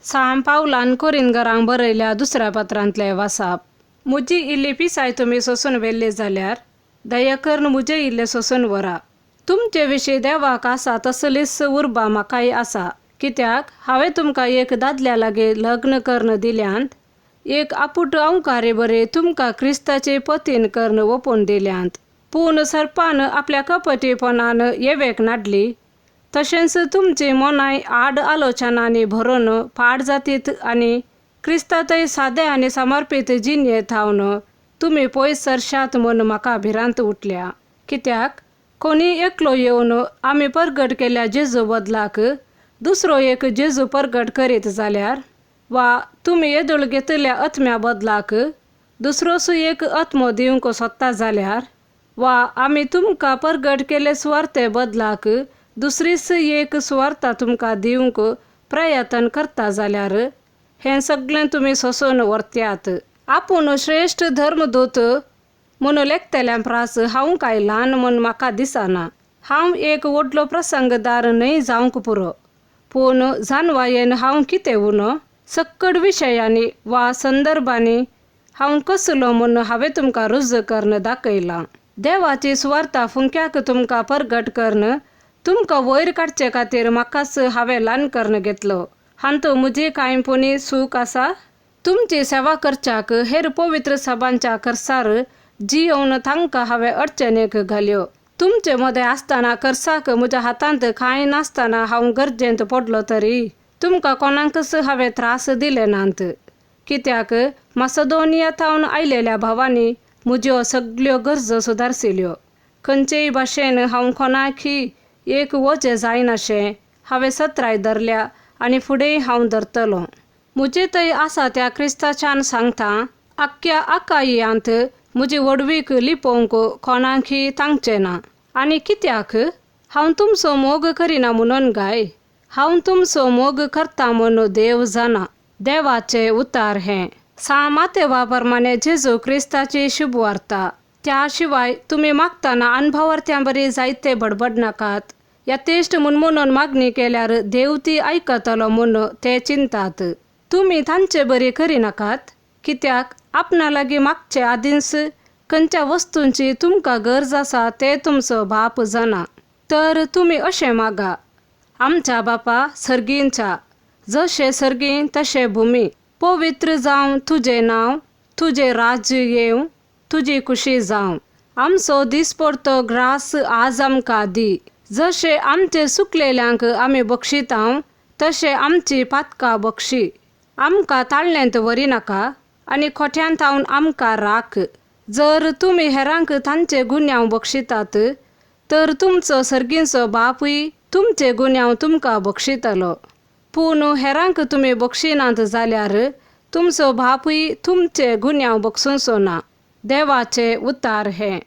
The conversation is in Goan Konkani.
सां पावलान कोरिनगरांक बरयल्या दुसऱ्या पत्रांतलें वासाप. म्हजी इल्ली पिसाय तुमी सोसून व्हेल्ली जाल्यार दया करून म्हजें इल्लें सोसून व्हरा. तुमचे विशीं देवाक आसा तसलीच उर्बा म्हाकाय आसा. कित्याक हांवें तुमकां एक दादल्या लागीं लग्न करून दिल्यांत, एक आपुट अंवकारे बरे तुमकां क्रिस्ताचे पतीन करून ओपून दिल्यांत. पूण सर्पान आपल्या कपटीपणान येवेक नाडली, तशेंच तुमची मनाय आड आलोचनांनी भरून पाड जातीत आनी क्रिस्तांतय सादे आनी समर्पीत जिणये थावन तुमी पयस सरशात म्हूण म्हाका भिरांत उठल्या. कित्याक कोणीय एकलो येवन आमी परगट केल्ल्या जेजू बदलाक दुसरो एक जेजू परगट करीत जाल्यार, वा तुमी येदोळ घेतिल्ल्या आत्म्या बदलाक दुसरोच एक आत्मो दिवंक सोदता जाल्यार, वा आमी तुमकां परगट केल्ले सुवार्ते बदलाक दुसरीच एक सुवार्ता तुमकां दिवंक प्रयत्न करता जाल्यार, हें सगळें तुमी सोसून व्हरत्यात. आपूण श्रेश्ठ धर्मदूत म्हूण लेखतल्या प्रास हांव कांय ल्हान म्हूण म्हाका दिसना. हांव एक व्हडलो प्रसंगदार न्हय जावंक पुरो, पूण जानवायेन हांव कितें उणो? सक्कड विशयांनी वा संदर्भांनी हांव कसलो म्हूण हांवें तुमकां रुजू करून दाखयलां. देवाची सुवार्ता फुंक्याक तुमकां परगट करून तुमकां वयर काडचे खातीर म्हाकाच हांवें ल्हान करून घेतलो. हातूंत म्हजी कांय पुणी चूक आसा? तुमची सेवा करच्याक हेर पवित्र सभांच्या खर्चार जियोवन तांकां हांवें अडचणेक घाल्यो. तुमचे मदें आसतना खर्चाक म्हज्या हातांत कांय नासतना हांव गरजेंत पडलो तरी तुमकां कोणाकच हांवें त्रास दिले नात. कित्याक मासदोनिया थावन आयलेल्या भावांनी म्हज्यो सगल्यो गरजो सुदारशिल्यो. खंयचेय भाशेन हांव कोणाकय एक वजें जायनाशें हांवें सत्राय धरल्या आनी फुडेंय हांव धरतलो. म्हजे थंय आसा त्या क्रिस्ताच्यान सांगता, आख्ख्या आकायांत म्हजी व्हडवीक लिपोवंक कोणाकय तांकचें ना. आनी कित्याक हांव तुमचो मोग करिना म्हणून गाय? हांव तुमचो मोग करता म्हूण देव जाणा. देवाचें उतार हें. सां मातेवा प्रमाणे जेजू क्रिस्ताची शुभवार्ता. त्या शिवाय तुमी मागतना अणभवार्थ्यां बरी जायते बडबड नाकात. यथेश्ट म्हूण म्हणून मागणी केल्यार देव ती आयकतलो म्हूण ते चिंतात. तुमी तांचे बरी करिनाकात. कित्याक आपणा लागीं मागचे आदींच खंयच्या वस्तूंची तुमकां गरज आसा तें तुमचो बाप जाणा. तर तुमी अशें मागा, आमच्या बापा सर्गींच्या, जशें सर्गीं तशें भुमी, पवित्र जावं तुजें नांव, तुजें राज्य येवं, तुजी खुशी जावं. आमचो दिसपडतो ग्रास आज आमकां दी. जशें आमचे सुकलेल्यांक आमी बक्षितांव तशें आमची पातकां बक्षी. आमकां ताळ्ळेंत व्हरिनाका आनी खोट्यांत थावन आमकां राख. जर तुमी हेरांक तांचे गुन्यांव बक्षितात तर तुमचो सर्गींचो बापूय तुमचे गुन्यांव तुमकां बक्षितलो. पूण हेरांक तुमी बक्षिनात जाल्यार तुमचो बापूय तुमचे गुन्यांव बक्षुचो ना. देवाचे उतार हें.